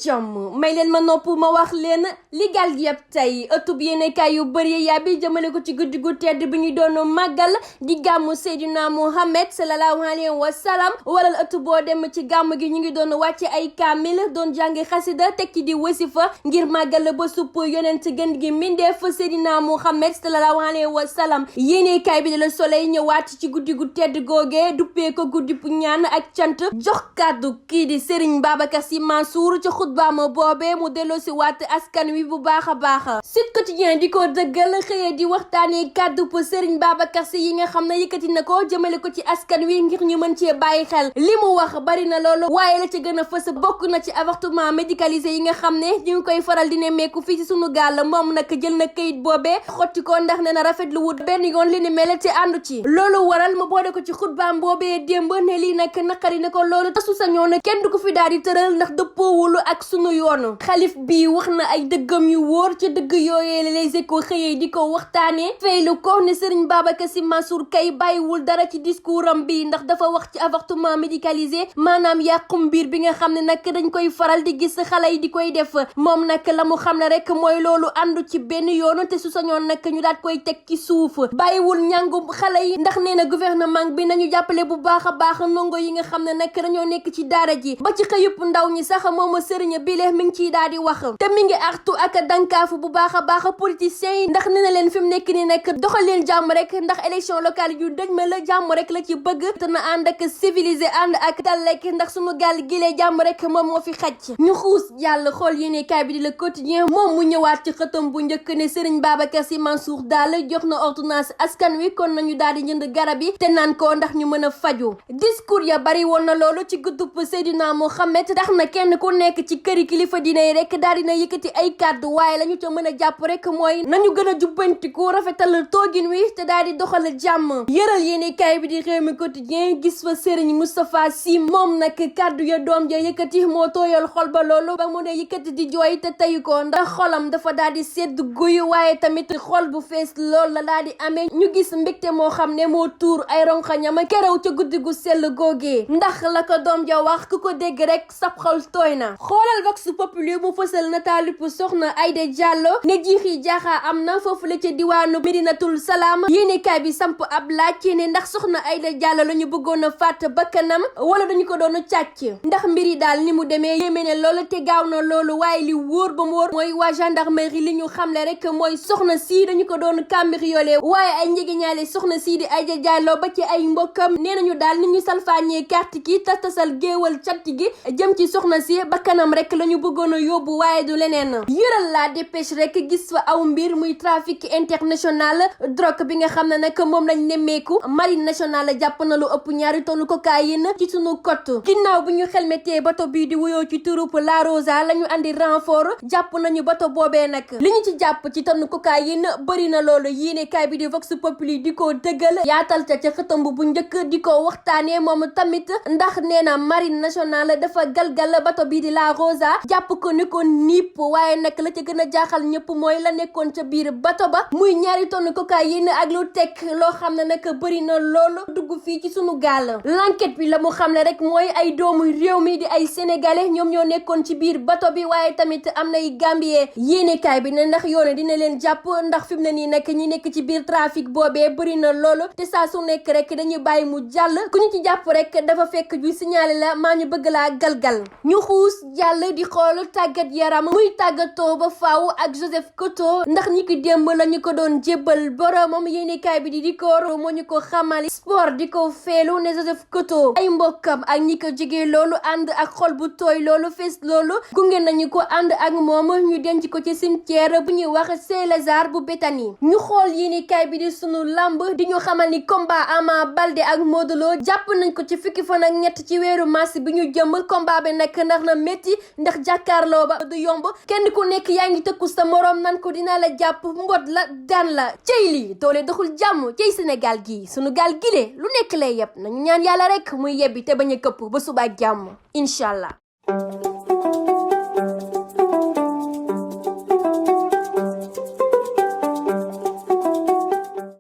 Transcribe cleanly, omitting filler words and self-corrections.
jàmm may leen ma nopp ma wax leen li gal gi yëpp tey ëttub yéenekaay yu bëri yaa bi jëmale ko ci guddi gu tedd bi ñu doon màggal di gàmmu Seydina Muhammad sallallahu alayhi wa sallam waral ëtt boo dem ci gàmm gi ñu ngi doon wàcce ay kaamil doon jàng xasida tekki di wasifa ngir màggal ba supp yonent gën gi mindeef Seydina Muhammad sallallahu alayhi wa sallam yéenekaay bi de Le Soleil ñëwaat ci guddi gu tedd googee duppee ko guddi bu ñaan ak cant jox kàddu kii di Serigne Babacar Sy Mansour ci xutbaama boobee mu delloo si waat askan wi bu baax a baax Sud Quotidien di ko dëggal xëyee di waxtaanee kàddu pour Serigne Babacar Sy yi nga xam ne yëkkati na ko jëmale ko ci askan wi ngir ñu mën cee bàyyi xel li mu wax bari na loolu waaye la ci gën a fës bokk na ci avortement médicalisé yi nga xam ne ñu ngi koy faral di nemmeeku fii ci sunu gaal moom nag jël na këyit boobee xotti ko ndax ne na rafetlu wut benn yoon li ni mel te àndu ci loolu waral mu boole ko ci xutbaam boobee démb ne lii nag naqari na ko loolu tasu sa ñoo kenn du ko fi daal di tëral ndax dëppoowul ak sunu yoon xalif bi wax na ay dëggam yu wóor ci dëgg yooyee Les Échos xëyee di ko waxtaanee faylu ko ne Serigne Babacar Sy Mansour kay bàyyiwul dara ci discours am bi ndax dafa wax ci avortement médicalisé maanaam yàqum biir bi nga xam ne nag dañ koy faral di gis xale yi di koy def moom nag la mu xam ne rek mooy loolu àndu ci benn yoon te su sañoon nag ñu daat koy teg ci suuf bàyyiwul ñàngum xale yi ndax nee na gouvernement bi nañu jàppale bu baax a baax ndongo yi nga xam ne nag dañoo nekk ci daara ji ba ci xëyup ndaw ñi sax moom sëriñ bile mi ngi ciy daal di wax te mi ngi artu ak dankaafu bu baax a baax politiciens yi ndax nee na leen fi mu nekk ni nag doxal leen jàmm rek ndax élection locale yu dëj ma la jàmm rek la ci bëgg te na ànd ak civilisé ànd ak dal rek ndax sunu gaal gilee jàmm rek moom moo fi xaj ñu xuus jàll xool yéenekaay bi di Le Quotidien moom mu ñëwaat ci xëtam bu njëkk ne Serigne Babacar Sy Mansour daal jox na ordonnance askan wi kon nañu daal di jënd garab yi te naan ko ndax ñu mën a faju discours ya bari woon na loolu ci guddub Seydina Mohamed tax na kenn ku nekk ci këri kilifa diine yi rek daal dina yëkkati ay kàddu waaye la ñu ca mën a jàpp rek mooy nañu gën a jubbantiku rafetal toogin wi te daal di doxal jàmm yëral yéenekaay bi di Rewmi Quotidien gis fa Serigne Moustapha Sy moom nag kàddu ya doom ja yëkkati moo tooyal xol ba loolu ba mu ne yëkkati di jooy te teyu ko ndax xolam dafa daal di sedd guy waaye tamit xol bu fees lool la daal di amee ñu gis mbégte moo xam ne moo tuur ay ronxañam kerew ca guddi gu sell googee ndax la ko doom ja wax ku ko dégg rek sab xol tooy na xoolal Vox Populi mu fësal nataalib soxna Aïda Diallo ne jiixi jaaxaa am na foofu la ca diwaanu Medinatul Salaam yéenekaay bi samp ab laaj ne ndax soxna Aïda Diallo la ñu bëggoon a faat bakkanam wala dañu ko doon càcc ndax mbir yi daal ni mu demee yéeme ne loolu te gaaw na loolu waaye li wóor ba mu wóor mooy waa gendarmerie li ñu xamle rek mooy soxna sii dañu ko doon cambriolé waaye ay njegeñaale soxna sii di Aïda Diallo ba ci ay mbokkam nee nañu daal ni ñu salfaañee carte ki tasal géewal cant gi jëm ci soxna si bakkanam rek la ñu bëggoon a yóbbu waaye du leneen yëral la dépêche rek gis fa aw mbir muy trafic international drogue bi nga xam ne nag moom lañ nemmeeku marine nationale jàpp na lu ëpp 2 tonnes cocaïne ci sunu côte ginnaaw bu ñu xelmetee bato bii di wuyoo ci turup La Rosa la ñu andi renfort jàpp nañu bato boobee nag li ñu ci jàpp ci tonne cocaïne bëri na loolu yéenekaay bi di Vox Populi di ko dëggal yaatal ca xëtamb bu njëkk di ko waxtaanee moom tamit ndax nee na marine nationale dafa galgal bato bii di La Rosa jàpp ko ni ko niip waaye nag la ca gën a jaaxal ñëpp mooy la nekkoon ca biir bato ba muy 2 tonnes cocaïne ak lu teg loo xam ne nag bëri na loolu dugg fii ci sunu gaal l'enquête bi la mu xam ne rek mooy ay doomu réew mi di ay sénégalais ñoom ñoo nekkoon ci biir bato bi waaye tamit am nay gambien yéenekaay bi ne ndax yoone dina leen jàpp ndax fi mu ne nii nag ñi nekk ci biir trafic boobee bëri na loolu te saa su nekk rek dañuy bàyyi mu jàll ku ñu ci jàpp rek dafa fekk ju signalé la maa ñu bëgg laa galgal ñu xuus jàll di xool tàggat yaram muy tàggatoo ba faaw ak Joseph Koto ndax ñi ko démb la ñu ko doon jébbal boromam yéenekaay bi di koor moo ñu ko xamali sport di ko feelu ne Joseph Koto ay mbokkam ak ñi ko jege loolu ànd ak xol bu tooy loolu fees loolu gunge nañu ko ànd ak moom ñu denc ko ci cimetière bu ñuy wax Saint-Lazare bu Béthanie ñu xool yéenekaay bi di sunu lamb di ñu xamal ni combat Ama Baldé ak Modou Lo jàpp nañ ko ci fukki fan ak ñett ci weeru mars bi ñu jëm combat bi nag ndax na métti ndax jàkkaarloo ba du yomb kenn ku nekk yaa ngi tëkku sa moroom nan ko dina la jàpp mbot la daan la cey lii doole doxul jàmm cey Sénégal gii sunu gaal gile lu nekk lay yeb nañu ñaan yàlla rek muy yebbi te bañ a këpp ba suba ak jàmm incha allah